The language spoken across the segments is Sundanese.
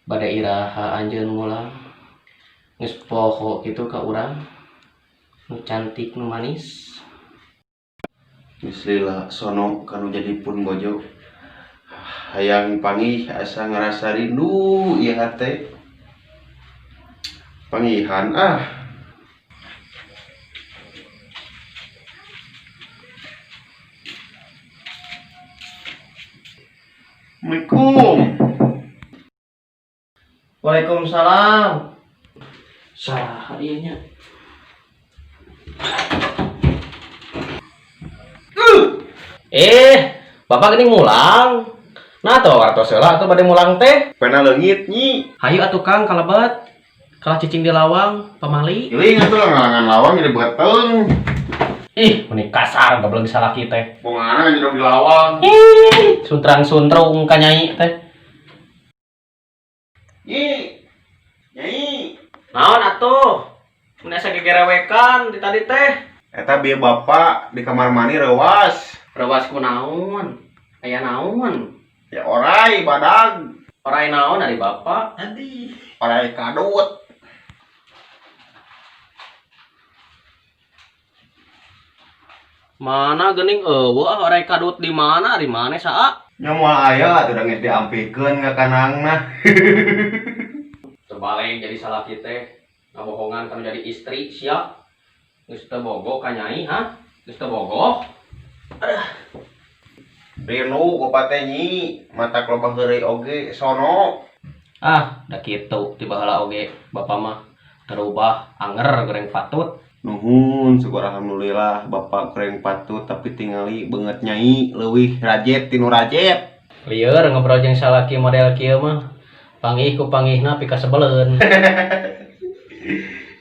Bade iraha anjeun mulang? Geus poho kitu ka urang? Nu cantik, nu manis. Geus lila sono kanu jadi pun bojo. Hayang panggih asa ngarasa rindu ieu hate. Panggihan ah. Assalamualaikum. Waalaikumsalam. Saha ieu nya? Eh, Bapak geuning mulang. Nah, tuh wartos heula atuh bade mulang teh. Pena leungit nyi. Hayu atuh Kang kalebet. Kalah cicing di lawang, pamali. Geuling atuh ngalangan lawang jadi beuteng. Ih, meni kasar goblok salaki teh. Bongana jadi di lawang. Ih, suntrang-suntrung ka nyai teh. Nyi. Nyai. Naon atuh? Mun asa gegerewekan di tadi teh. Eta bieu bapak di kamar mandi reuas. Reuas ku naon? Aya naon? Ya orai badag. Orai naon ari bapak? Adi. Orai kadut. Mana geuning eueuh ah orai kadut di mana ari maneh saa? Nya moal aya atuh da geus diampikeun ka kanangna. Terbalik jadi salaki teh ngabohongan kanu jadi istri sia. Geus teu bogoh ka nyai ha? Geus teu bogoh. Rindu bapak teh nyi, mata loba heureuy oge sono. Ah, da kitu ti baheula oge bapak mah terubah anger goreng patut. Nuhun, syukur alhamdulillah bapak goreng patut tapi tingali beungeut nyai leuwih rajet tinu rajet. Lieur ngobrol jeung salaki model kieu mah. Panggih ku panggihna pikasebeleun.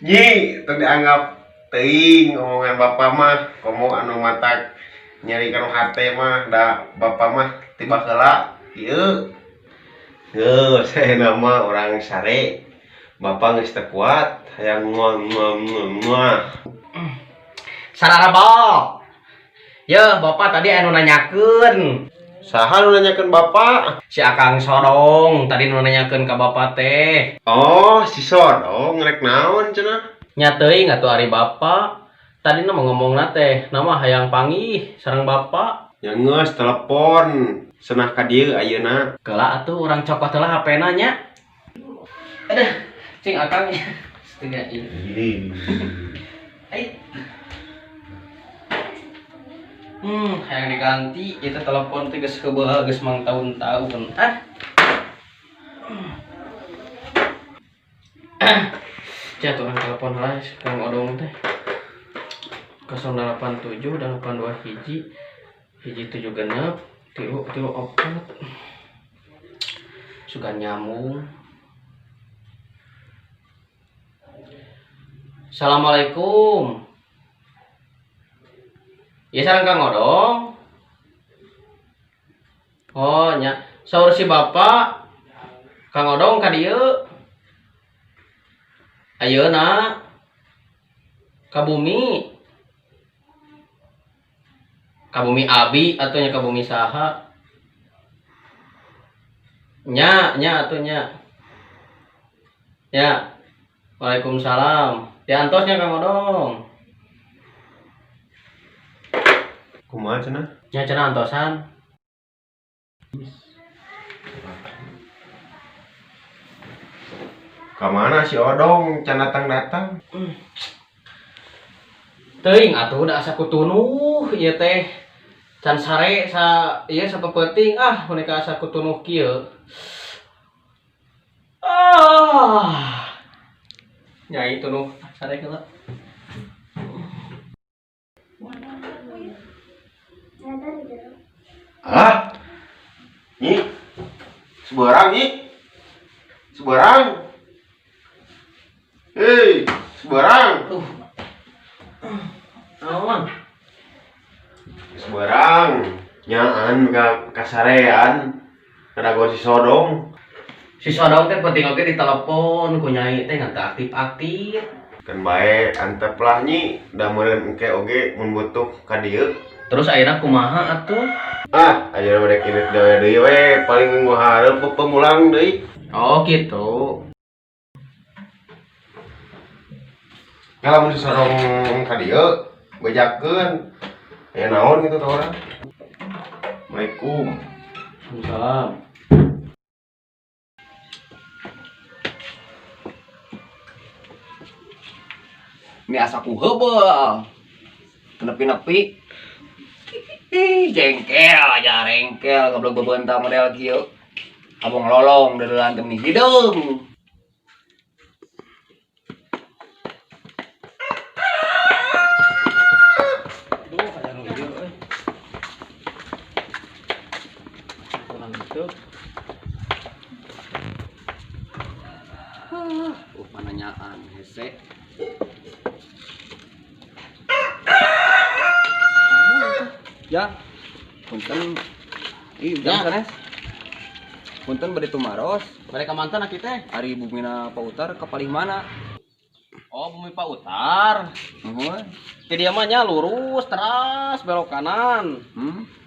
Nyi, teu dianggap teuing omongan bapak mah, komo anu matak nyeri kanu hate mah da bapak mah ti baheula ieu. Heuh, saena mah urang sare. Bapak geus teu kuat, hayang muah muah muah muah. Sararabo. Yeuh, bapak tadi anu nanyakeun. Saha nu nanyakeun bapak? Si Akang Sodong tadi nu nanyakeun ka bapak teh. Oh, si Sodong rek naon cenah? Nya teuing atuh ari bapak. Tadi nu ngomongna teh, nama hayang panggih sareng bapak. Ya geus telepon, cenah ka dieu ayeuna. Keula atuh urang cokot heula HP-na nya. Aduh, cing Akang setengah ini. Ai. Hayang diganti itu telepon teh geus heubeul geus mang tahun-tahun. Ah. Jatuh orang telepon lah si Kang Odong teh. 087 82 hiji hiji 7 genep 3 3 4. Sugan nyambung. Assalamualaikum. Ya sareng Kang Odong. Oh nya, saur si bapak Kang Odong ka dieu. Ayeuna ka bumi. Ka bumi abi atuh nya ka bumi saha? Nya, nya atuh nya. Nya. Waalaikumsalam. Diantos nya Kang Odong. Kumaha cenah? Nya cenah antosan. Ka mana si Odong can datang-datang? Teuing atuh da asa kutunuh ieu teh. Can sare sa ieu sapeuting ah meuni asa kutunuh kieu. Ah. Nyai tunuh sare heula. Ah. Nyi. Sebarang nyi. Sebarang. Hei, sebarang. Naon? Sebarang. Nyaan ka kasarean. Kada si Sodong. Si Sodong teh penting oge ditelepon ku nyai teh ngan teu aktif-aktif. Kan bae antep lah nyi, da meureun engke oge mun butuh ka dieu. Terus ayeuna kumaha atuh? Ah, ayeuna rek indit gawe deui we, paling minggu hareup pemulang deui. Oh gitu. Nah, lamun disorong ka dieu bejakeun aya naon gitu ka urang. Assalamualaikum. Waalaikumsalam. Ini asa ku heubeul. Nepi-nepi. Ih, jengkel aja rengkel goblok bebeunta model kieu. Abong lolong deudeulan teh hideung. Duh, aya nu ieu euy. Kurang itu. Pananyaan hese. Ya, punten. Ih, Ya. jangan sanes. Punten bade tumaros. Mereka mantan aki teh. Ari bumina Pak Utar ke palih mana? Oh, bumi Pak Utar. Nuhun. Ti dieu mah nya lurus teras belok kanan.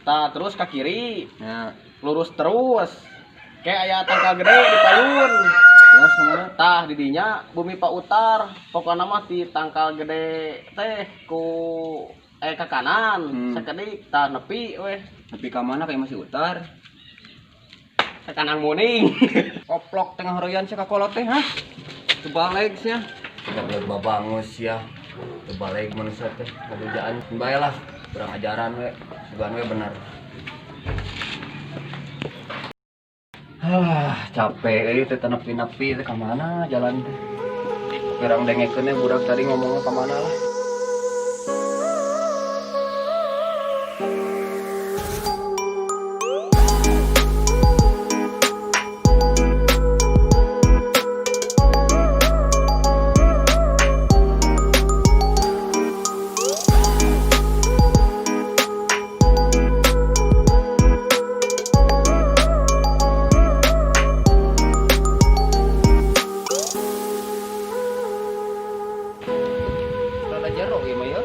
Tah terus ke kiri, Ya, lurus terus. Kayak aya tangkal gede di payun. terus mana? Tah di dinya bumi Pak Utar. Pokona mah di tangkal gede teh ku ke kanan, sakedik tah nepi weh. Nepi ka mana kayak masih Utar? Sakanang muning. Koplok tengah royan sia kakolot teh, hah? Tebaleg sia. Goblok babangus sia. Tebaleg manusia teh ngabejaan bae lah. Kurang ajaran we. Sugan we bener. Ah, capek euy teh nepi-nepi teh ka mana jalan teh. Pirang dengekeun we budak tadi ngomongnya ka mana lah. Rada jero ieu mah ya.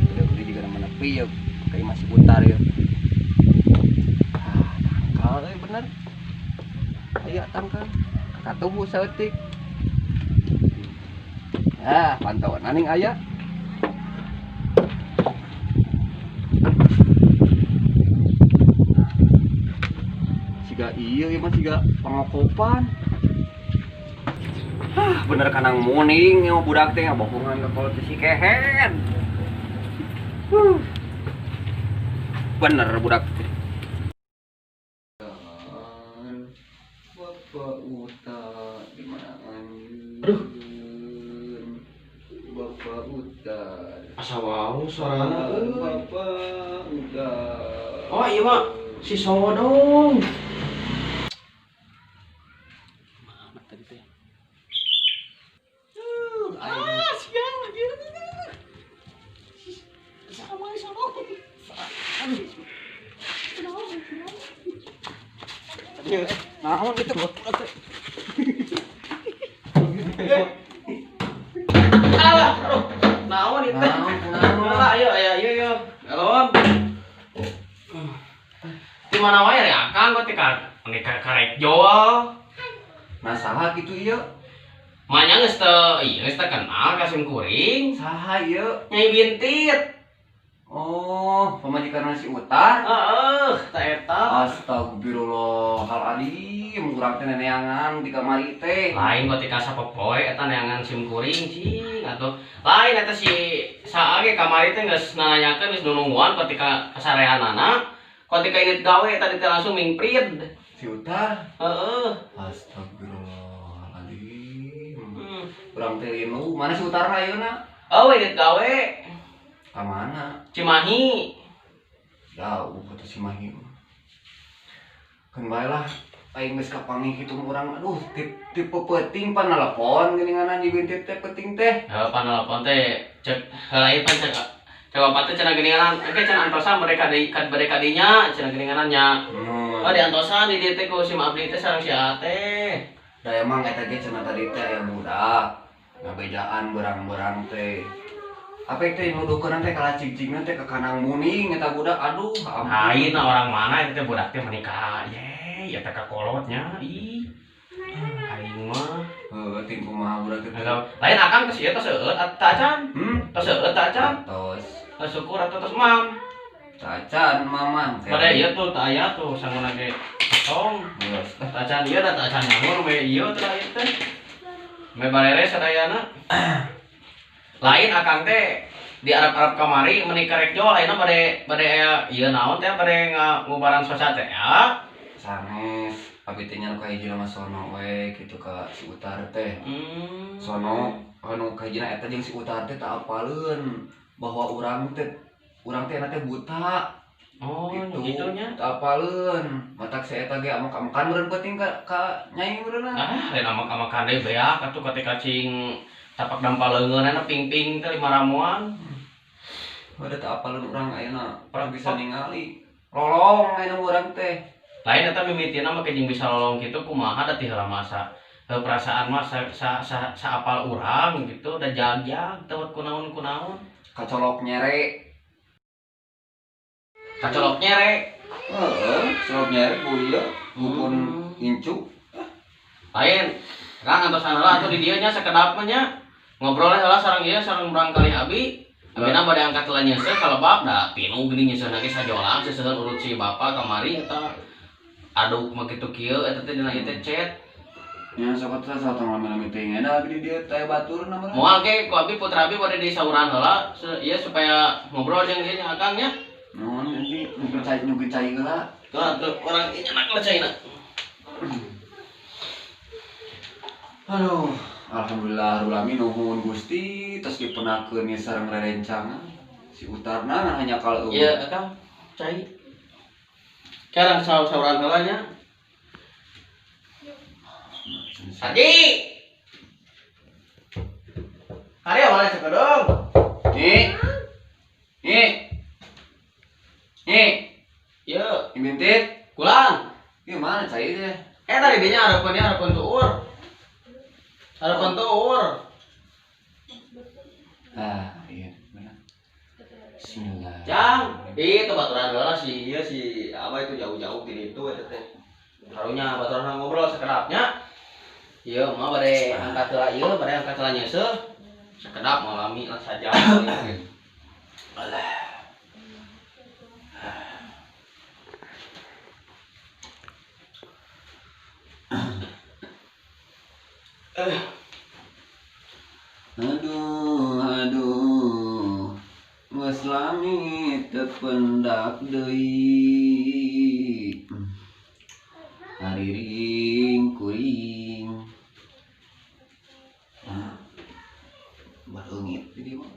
Udah juga nama nepi ya, kayak masih Utar ya. Ah, tangkal euy bener. Aya tangkal. Katuhu saeutik. Ah, pantauan aning aya. Siga ieu ieu mah siga pangokopan. Hah, bener kanang muning ieu budak teh ngabohongan ka kolot si kehed. Bener budak teh. Bapak Utar di mana anjeun? Aduh. Bapak Utar. Asa wau suarana euy. Bapak Utar. Oh iya mah si Sodong. Mana tadi teh? Ah, siang lagi. Sama si Sodong. Aduh. Naon itu budak teh? Alah, aduh. Naon itu? Naon, naon. Alah, ayo ayo ayo ayo. Galon. Di mana wae ya Akang kok teh ka karek jual. Nah, saha kitu ieu? Manya geus teu ieu geus teu kenal ka sim kuring. Saha ieu? Nyai Bintit. Oh, pamajikan si Utar. Heeh, ta eta. Astagfirullahaladzim, urang teh neneangan di kamari teh. Lain kok tika sapopoe eta neangan sim kuring cing atuh. Lain eta si saha ge kamari teh geus nanyakeun geus nunungguan kok tika kasareanana. Kok tika init gawe tadi teh langsung mingprid. Si Utar. Heeh. Astagfirullahaladzim. Urang teh linu, mana si Utar ayeuna? Oh, init gawe. Ka mana? Cimahi. Jauh kata Cimahi mah. Keun bae lah, aing geus kapanggih kitu mah urang aduh tipe peuting pan nelepon geuningan anjing bintit teh peuting teh. Heuh pan nelepon teh cek heula ieu pan cek cek bapak teh cenah geuningan engke cenah antosan mereka di kad mereka dinya cenah geuningan nya. Oh diantosan di dieu teh ku sim abdi teh sareng si A teh. Da emang eta ge cenah tadi teh aya budak ngabejaan berang-berang teh. Apa teh nuduhkeun teh kalah cig-cigna teh ka kanang muning eta budak aduh ampun. Lain orang mana eta teh budak teh menikah. Ye, eta ka kolotnya. Ih. Aing mah. Heuh, ting kumaha budak teh. Lain akang geus ieu tos seueut tacan. Tos seueut tacan. Tos. Syukur atuh tos mam. Tacan mamang. Pada ieu tuh teu aya tuh sanguna ge kosong. Geus. Tacan ieu da tacan nganggur we ieu teh ieu teh. Me barere sadayana. Lain akang teh di Arab-Arab kamari menikah rek jol ayeuna bade bade aya ieu naon teh bade ngubaran soca teh ya. Sanes abi teh nya nu kahiji mah sono we kitu ka si Utar teh. Sono anu kahijina eta jeung si Utar teh teu apaleun bahwa urang teh eta teh buta. Oh, gitu nya. Teu apaleun. Matak si eta ge amuk-amukan meureun penting ka nyai meureunna. Ah, lain amuk-amukan deui beak atuh ketika cing tapak dampal leungeunna ping-ping teh lima ramuan. Udah teu apaleun urang ayeuna bisa ningali. Lolong ayeuna urang teh. Lain eta mimitina mah jeung bisa lolong kitu kumaha da ti heula masa. Heuh perasaan mah sa apal urang gitu da jag-jag teu kunaon-kunaon. Kacolok nyere. Kacolok nyere. Heeh, colok nyere ku ieu bubun incu. Lain, Kang antosan heula atuh di dieu nya sakedap mah nya. Ngobrol heula sareng ieu sareng urang kali abi. Abina bade angkat heula nyeuseuh kalebab da pinu geuning nyeuseuhna ge sajolang seuseun urut si bapa kamari eta aduk mah kitu kieu eta teh dina ieu teh chat. Nya sok atuh satong lami-lami teh ngena abi di dieu teh baturna mah. Moal ge ku abi putra abi bade disauran heula ieu supaya ngobrol jeung ieu nya akang nya. Nuhun nanti nyukeun cai heula. Tuh atuh urang ieu nyanak lah caina. Aduh, alhamdulillah rabbil alamin nuhun Gusti tos dipenakeun ieu sareng rerencangan. Si Utarna ngan hanya kal eueuh. Ieu akang cai. Sekarang sauran heula nya. Haji. Hari awalnya sekedong. Nih. Nih. Nih. Ieu, Ibintit. kulang. Ieu mana cai teh? Tadi dinya harapannya harapan tuur. Harapan tuur. Ah, iya, benar. Bismillah. Jang, itu baturan heula si ieu si apa itu jauh-jauh di ditu eta teh. Karunya baturan ngobrol sakedapnya. Ieu mah bade angkat heula ieu, bade angkat heula nyeuseuh. Sakedap malami lah sajam. Alah. Aduh, aduh, geus lami teu pendak deui. Hariring kuring. Bareungit di dieu mah.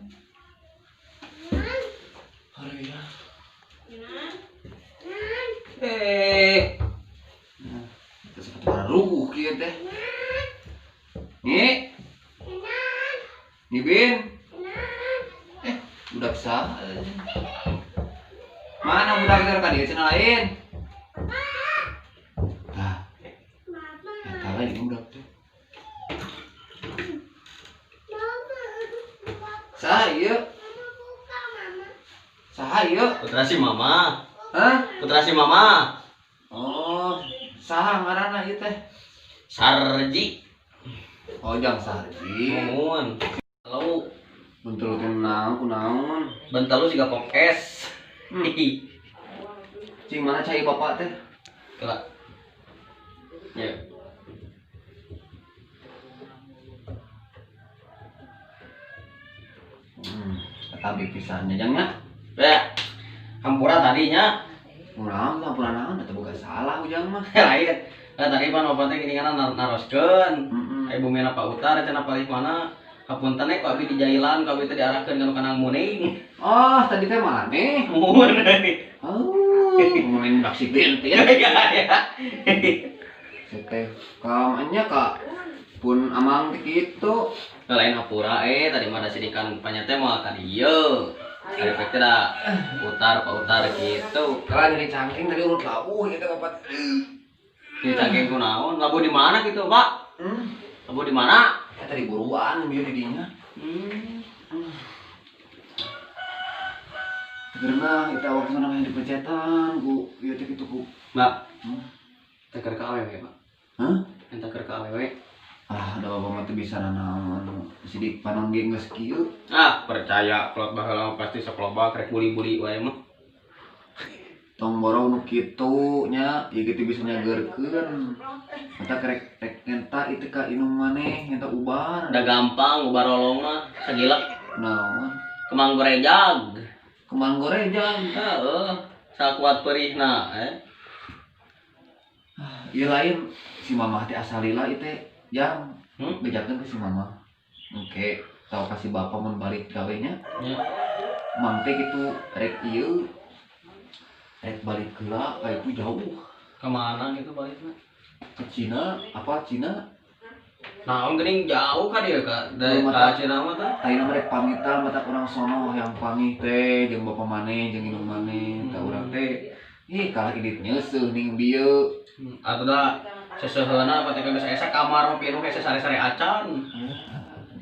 Aduh ya. Nah, teu sepatu baruh kieu teh. Nih. Nibin. Budak sah. Mana budak teh ka dieu cenah lain? Tah. Eta lain budak teh. Saha ieu? Saha ieu? Putra si mama. Hah? Putra si mama. Oh, saha ngaranna ieu teh? Sarji. Oh, jang Sarji. Nuhun. Lalu Bentel teh naon kunaon? Bentel lu siga pop es. Cing mana cai bapak teh? Kela. Ya. Tapi pisannya jangnya. Ya. Hampura tadinya. Urang hampura naon eta boga salah ujang mah. Lain. Lah tadi pan bapak teh gini kana naroskeun. Ai bumina Pak Utar cenah palih mana? Hapunten ku abi di jailan, ku abi teh diarahkeun kana kanang muning. Oh, tadi teh maneh. Mun. Oh, main budak si Bin teh ya. Ya. Teh kamanya ka pun amang teh kitu. Lain hampura tadi mah da sidikan panya teh moal ka dieu. Ari teh da Utar Pak Utar kitu. Kalau nyeri cangking tadi urut labuh ieu teh bapak. Nyeri cangking kunaon? Labuh di mana gitu, Pak? Labuh di mana? Tadi buruan bieu di dinya. Geunah eta waktu namanya dipencetan ku ieu teh kitu ku. Mbak. Teh keur ka awewe, Pak. Hah? Eta keur ka awewe. Ah, da bapak mah teu bisa nanaon sidik panon ge geus kieu. Ah, percaya kolot baheula mah pasti sok loba krek buli-buli wae mah. Tong borong nu kitu nya, ieu ge teu bisa nyageurkeun. Eta kerek rek ngenta itu ka inung maneh, ngenta ubar. Udah gampang ubar rolong mah sagilek. Naon? Kemang gorejag. Kemang gorejag. Heeh, sakuat perihna eh. Ieu lain si mamah teh asalila ieu teh jang. Bejakeun ke si mama. Oke, tau kasih bapak mun balik gawe nya. Nya. Mang teh kitu rek ieu rek balik heula ka itu jauh. Kemana gitu balikna? Ke Cina, apa Cina? Naon geuning jauh ka dieu ka dari ka Cina mah teh. Ayeuna mah rek pamitan mata urang sono yang pangih teh jeung bapa maneh jeung indung maneh tah urang teh. Ih kalah indit nyeuseuh ning bieu. Atuh da seseuheuna pati geus esa kamar mah pinuh hese sare-sare acan.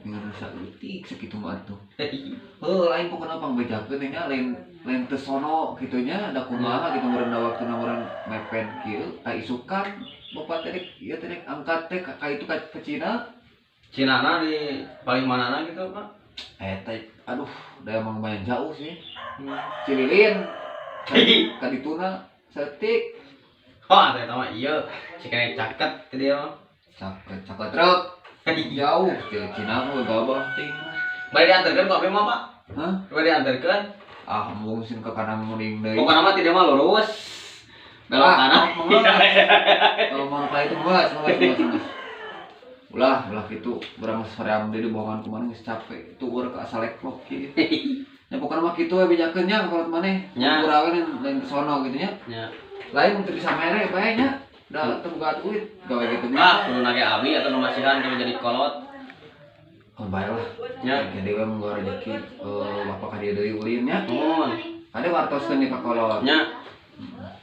Ngan saeutik sakitu mah atuh. Heuh lain pokona pangbejakeun nya lain lain teu sono kitu nya da kumaha kitu meureun waktuna meureun mepet kieu tah isukan bapak teh rek ieu teh rek angkat teh ka itu ka Cina. Cinana di paling manana gitu, Pak? Eta aduh da emang lumayan jauh sih. Cililin. Ka dituna saeutik. Wah, eta mah ieu si kene caket ti dieu mah. Caket caket truk. Jauh ke Cina mah gabah ting. Bade diantarkeun ku abi mah, Pak? Hah? Bade diantarkeun? Ah, embung sin ke kanan mending deui. Pokona mah ti dieu mah lurus. Belok kanan. Kalau mau ka itu geus, geus, geus. Ulah, ulah kitu. Urang soream deui dibohongan kumaha geus capek. Itu urang ka asaleklok kieu. Ya pokona mah kitu we bejakeun nya kolot maneh. Nya. Urang lain ke sono kitu nya. Nya. Lain teu bisa mere bae nya. Da teu boga duit gawe kitu mah. Ah, kudu nage abi atau nu masihan kudu jadi kolot. Oh, bae lah. Nya. Jadi we mun rezeki bapak ka dieu deui ulin nya. Nuhun. Kade wartoskeun ka kolot. Nya.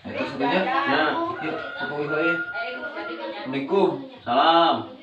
Eta satunya. Nya. Yuk, pokoknya we. Assalamualaikum. Salam.